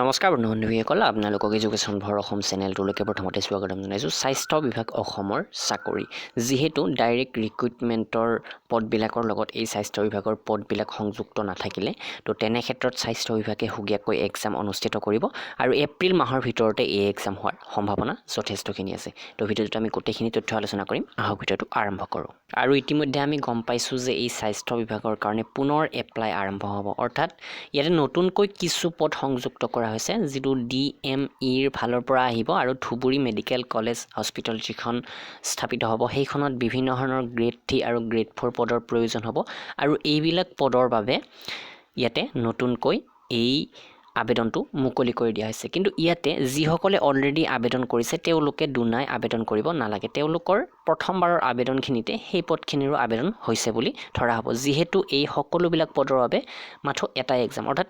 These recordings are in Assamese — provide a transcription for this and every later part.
নমস্কাৰ বন্ধু বান্ধৱীসকল, আপোনালোকক এডুকেশ্যন ফৰ অসম চেনেলটোলৈকে প্ৰথমতে স্বাগতম জনাইছোঁ। স্বাস্থ্য বিভাগ অসমৰ চাকৰি, যিহেতু ডাইৰেক্ট ৰিক্ৰুইটমেণ্টৰ পদবিলাকৰ লগত এই স্বাস্থ্য বিভাগৰ পদবিলাক সংযুক্ত নাথাকিলে, তো তেনে ক্ষেত্ৰত স্বাস্থ্য বিভাগে সুকীয়াকৈ এক্সাম অনুষ্ঠিত কৰিব আৰু এপ্ৰিল মাহৰ ভিতৰতে এই এক্সাম হোৱাৰ সম্ভাৱনা যথেষ্টখিনি আছে। তো ভিডিঅ'টোত আমি গোটেইখিনি তথ্য আলোচনা কৰিম। আহক, ভিডিঅ'টো আৰম্ভ কৰোঁ। আৰু ইতিমধ্যে আমি গম পাইছোঁ যে এই স্বাস্থ্য বিভাগৰ কাৰণে পুনৰ এপ্লাই আৰম্ভ হ'ব, অৰ্থাৎ ইয়াতে নতুনকৈ কিছু পদ সংযুক্ত কৰা হৈছে, যিটো ডিএমইৰ ফালৰ পৰা আহিব। আৰু ধুবুৰী মেডিকেল কলেজ হস্পিটেল যিখন স্থাপিত হ'ব, সেইখনত বিভিন্ন ধৰণৰ গ্ৰেড 3 আৰু গ্ৰেড 4 পদৰ প্ৰয়োজন হ'ব আৰু এইবিলাক পদৰ বাবে ইয়াতে নতুনকৈ এই আবেদনটো মুকলি কৰি দিয়া হৈছে। কিন্তু ইয়াতে যিসকলে অলৰেডি আবেদন কৰিছে, তেওঁলোকে দুনাই আবেদন কৰিব নালাগে। তেওঁলোকৰ প্ৰথমবাৰৰ আবেদনখিনিতে সেই পদখিনিৰো আবেদন হৈছে বুলি ধৰা হ'ব, যিহেতু এই সকলোবিলাক পদৰ বাবে মাথো এটাই এক্সাম, অৰ্থাৎ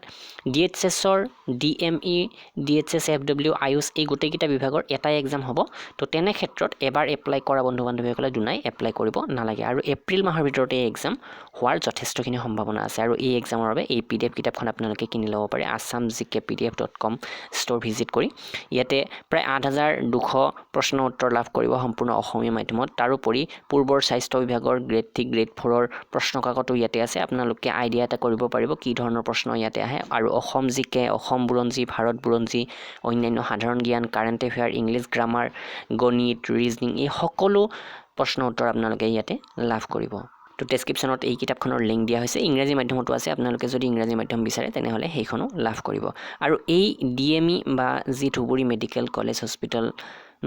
ডিএইচএছৰ, ডিএমই, ডিএইচএছ এফডব্লিউ, আয়ুষ, এই গোটেইকেইটা বিভাগৰ এটাই এক্সাম হ'ব। তো তেনে ক্ষেত্ৰত এবাৰ এপ্লাই কৰা বন্ধু বান্ধৱীসকলে দুনাই এপ্লাই কৰিব নালাগে। আৰু এপ্ৰিল মাহৰ ভিতৰতে এই এক্সাম হোৱাৰ যথেষ্টখিনি সম্ভাৱনা আছে। আৰু এই এক্সামৰ বাবে এই পিডিএফ কিতাপখন আপোনালোকে কিনি ল'ব পাৰে assamgkpdf.com store visit কৰি। ইয়াতে প্ৰায় 8200 প্ৰশ্ন উত্তৰ লাভ কৰিব সম্পূৰ্ণ অসমীয়া মাধ্যমত। তাৰোপৰি পূৰ্বৰ স্বাস্থ্য বিভাগৰ গ্ৰেড 3, গ্ৰেড 4ৰ প্ৰশ্ন কাকতো ইয়াতে আছে। আপোনালোকে আইডিয়া এটা কৰিব পাৰিব কি ধৰণৰ প্ৰশ্ন ইয়াতে আহে। আৰু অসম জিকে, অসম বুৰঞ্জী, ভাৰত বুৰঞ্জী, অন্যান্য সাধাৰণ জ্ঞান, কাৰেণ্ট এফেয়াৰ, ইংলিছ গ্ৰামাৰ, গণিত, ৰিজনিং, এই সকলো প্ৰশ্ন উত্তৰ আপোনালোকে ইয়াতে লাভ কৰিব। তো ডেছক্ৰিপশ্যনত এই কিতাপখনৰ লিংক দিয়া হৈছে। ইংৰাজী মাধ্যমতো আছে। আপোনালোকে যদি ইংৰাজী মাধ্যম বিচাৰে, তেনেহ'লে সেইখনো লাভ কৰিব। আৰু এই ডিএমই বা যি ধুবুৰী মেডিকেল কলেজ হস্পিটেল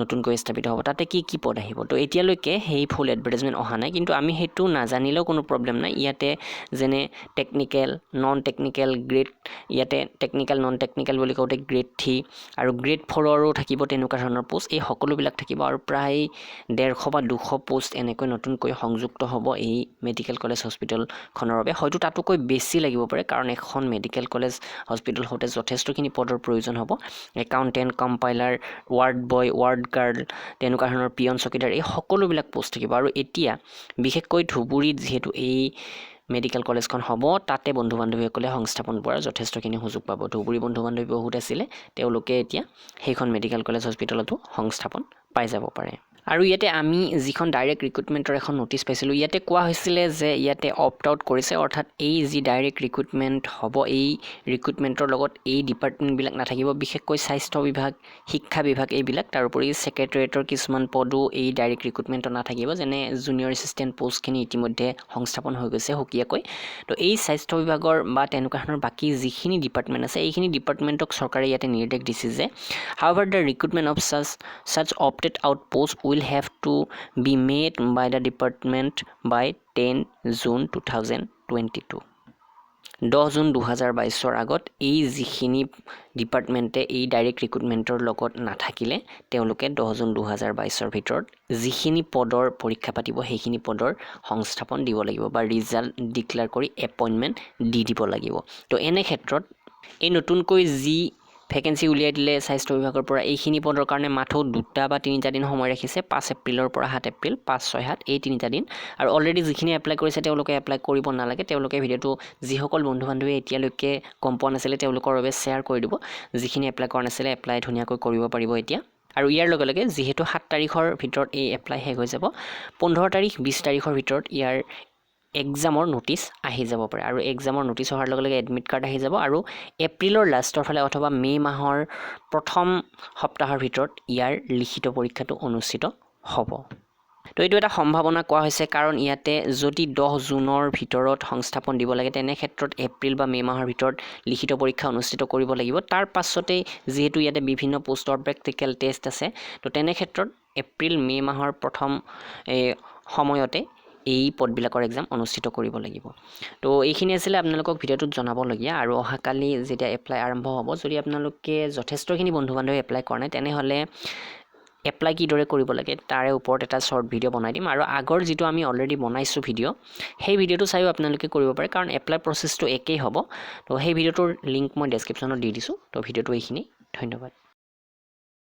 নতুনকৈ স্থাপিত হ'ব, তাতে কি কি পদ আহিব? তো এতিয়ালৈকে সেই ফুল এডভাৰটাইজমেণ্ট অহা নাই, কিন্তু আমি সেইটো নাজানিলেও কোনো প্ৰব্লেম নাই। ইয়াতে যেনে টেকনিকেল, নন টেকনিকেল গ্ৰেড, ইয়াতে টেকনিকেল, নন টেকনিকেল বুলি কওঁতে গ্ৰেড 3 আৰু গ্ৰেড 4ৰো থাকিব, তেনেকুৱা ধৰণৰ পোষ্ট, এই সকলোবিলাক থাকিব। আৰু প্ৰায় 150 বা 200 পোষ্ট এনেকৈ নতুনকৈ সংযুক্ত হ'ব এই মেডিকেল কলেজ হস্পিটেলখনৰ বাবে। হয়তো তাতোকৈ বেছি লাগিব পাৰে, কাৰণ এখন মেডিকেল কলেজ হস্পিটেল হওঁতে যথেষ্টখিনি পদৰ প্ৰয়োজন হ'ব। Accountant, compiler, ward boy, ward girl, তেনেকুৱা ধৰণৰ পিয়ন, চকীদাৰ, এই সকলোবিলাক পোষ্ট থাকিব। আৰু এতিয়া বিশেষকৈ ধুবুৰীত যিহেতু এই মেডিকেল কলেজখন হ'ব, তাতে বন্ধু বান্ধৱীসকলে সংস্থাপন পোৱাৰ যথেষ্টখিনি সুযোগ পাব। ধুবুৰী বন্ধু বান্ধৱী বহুত আছিলে, তেওঁলোকে এতিয়া সেইখন মেডিকেল কলেজ হস্পিটেলতো সংস্থাপন পাই যাব পাৰে। আৰু ইয়াতে আমি যিখন ডাইৰেক্ট ৰিক্ৰুটমেণ্টৰ এখন ন'টিছ পাইছিলোঁ, ইয়াতে কোৱা হৈছিলে যে ইয়াতে অপ্ট আউট কৰিছে, অৰ্থাৎ এই যি ডাইৰেক্ট ৰিক্ৰুটমেণ্ট হ'ব, এই ৰিক্ৰুটমেণ্টৰ লগত এই ডিপাৰ্টমেণ্টবিলাক নাথাকিব, বিশেষকৈ স্বাস্থ্য বিভাগ, শিক্ষা বিভাগ এইবিলাক। তাৰোপৰি ছেক্ৰেটেৰিয়েটৰ কিছুমান পদো এই ডাইৰেক্ট ৰিক্ৰুটমেণ্টত নাথাকিব, যেনে জুনিয়ৰ এছিষ্টেণ্ট পষ্টখিনি ইতিমধ্যে সংস্থাপন হৈ গৈছে সুকীয়াকৈ। তো এই স্বাস্থ্য বিভাগৰ বা তেনেকুৱা ধৰণৰ বাকী যিখিনি ডিপাৰ্টমেণ্ট আছে, এইখিনি ডিপাৰ্টমেণ্টক চৰকাৰে ইয়াতে নিৰ্দেশ দিছে যে "However, the recruitment of such opted out post will have to be made by the department by 10 June 2022." 10 June 2022ৰ আগত এই যিখিনি ডিপাৰ্টমেণ্টে এই ডাইৰেক্ট ৰিক্ৰুটমেণ্টৰ লগত নাথাকিলে, তেওঁলোকে 10 জুন 2022ৰ ভিতৰত যিখিনি পদৰ পৰীক্ষা পাতিব, সেইখিনি পদৰ সংস্থাপন দিব লাগিব বা ৰিজাল্ট ডিক্লেয়াৰ কৰি এপইণ্টমেণ্ট দি দিব লাগিব। তো এনে ক্ষেত্ৰত এই নতুনকৈ যি ভেকেঞ্চি উলিয়াই দিলে স্বাস্থ্য বিভাগৰ পৰা, এইখিনি পদৰ কাৰণে মাথো 2টা বা 3টা দিন সময় ৰাখিছে, 5 এপ্ৰিলৰ পৰা 7 এপ্ৰিল, 5, 6, 7, এই 3টা দিন। আৰু অলৰেডি যিখিনি এপ্লাই কৰিছে, তেওঁলোকে এপ্লাই কৰিব নালাগে। তেওঁলোকে ভিডিঅ'টো যিসকল বন্ধু বান্ধৱীয়ে এতিয়ালৈকে গম পোৱা নাছিলে, তেওঁলোকৰ বাবে শ্বেয়াৰ কৰি দিব। যিখিনি এপ্লাই কৰা নাছিলে, এপ্লাই ধুনীয়াকৈ কৰিব পাৰিব এতিয়া। আৰু ইয়াৰ লগে লগে যিহেতু 7 তাৰিখৰ ভিতৰত এই এপ্লাই শেষ হৈ যাব, 15 তাৰিখ, 20 তাৰিখৰ ভিতৰত ইয়াৰ এক্সামৰ ন'টিছ আহি যাব পাৰে। আৰু এক্সামৰ ন'টিছ অহাৰ লগে লগে এডমিট কাৰ্ড আহি যাব আৰু এপ্ৰিলৰ লাষ্টৰ ফালে অথবা মে' মাহৰ প্ৰথম সপ্তাহৰ ভিতৰত ইয়াৰ লিখিত পৰীক্ষাটো অনুষ্ঠিত হ'ব। তো এইটো এটা সম্ভাৱনা কোৱা হৈছে, কাৰণ ইয়াতে যদি 10 জুনৰ ভিতৰত সংস্থাপন দিব লাগে, তেনে ক্ষেত্ৰত এপ্ৰিল বা মে' মাহৰ ভিতৰত লিখিত পৰীক্ষা অনুষ্ঠিত কৰিব লাগিব। তাৰ পাছতেই যিহেতু ইয়াতে বিভিন্ন পোষ্টৰ প্ৰেক্টিকেল টেষ্ট আছে, তো তেনে ক্ষেত্ৰত এপ্ৰিল মে' মাহৰ প্ৰথম এই সময়তে এই পদবিলাকৰ এক্সাম অনুষ্ঠিত কৰিব লাগিব। তো এইখিনি আছিলে আপোনালোকক ভিডিঅ'টোত জনাবলগীয়া। আৰু অহাকালি যেতিয়া এপ্লাই আৰম্ভ হ'ব, যদি আপোনালোকে যথেষ্টখিনি বন্ধু বান্ধৱী এপ্লাই কৰা নাই, তেনেহ'লে এপ্লাই কিদৰে কৰিব লাগে তাৰে ওপৰত এটা শ্বৰ্ট ভিডিঅ' বনাই দিম। আৰু আগৰ যিটো আমি অলৰেডি বনাইছোঁ ভিডিঅ', সেই ভিডিঅ'টো চায়ো আপোনালোকে কৰিব পাৰে, কাৰণ এপ্লাই প্ৰচেছটো একেই হ'ব। তো সেই ভিডিঅ'টোৰ লিংক মই ডেছক্ৰিপশ্যনত দি দিছোঁ। তো ভিডিঅ'টো এইখিনি, ধন্যবাদ।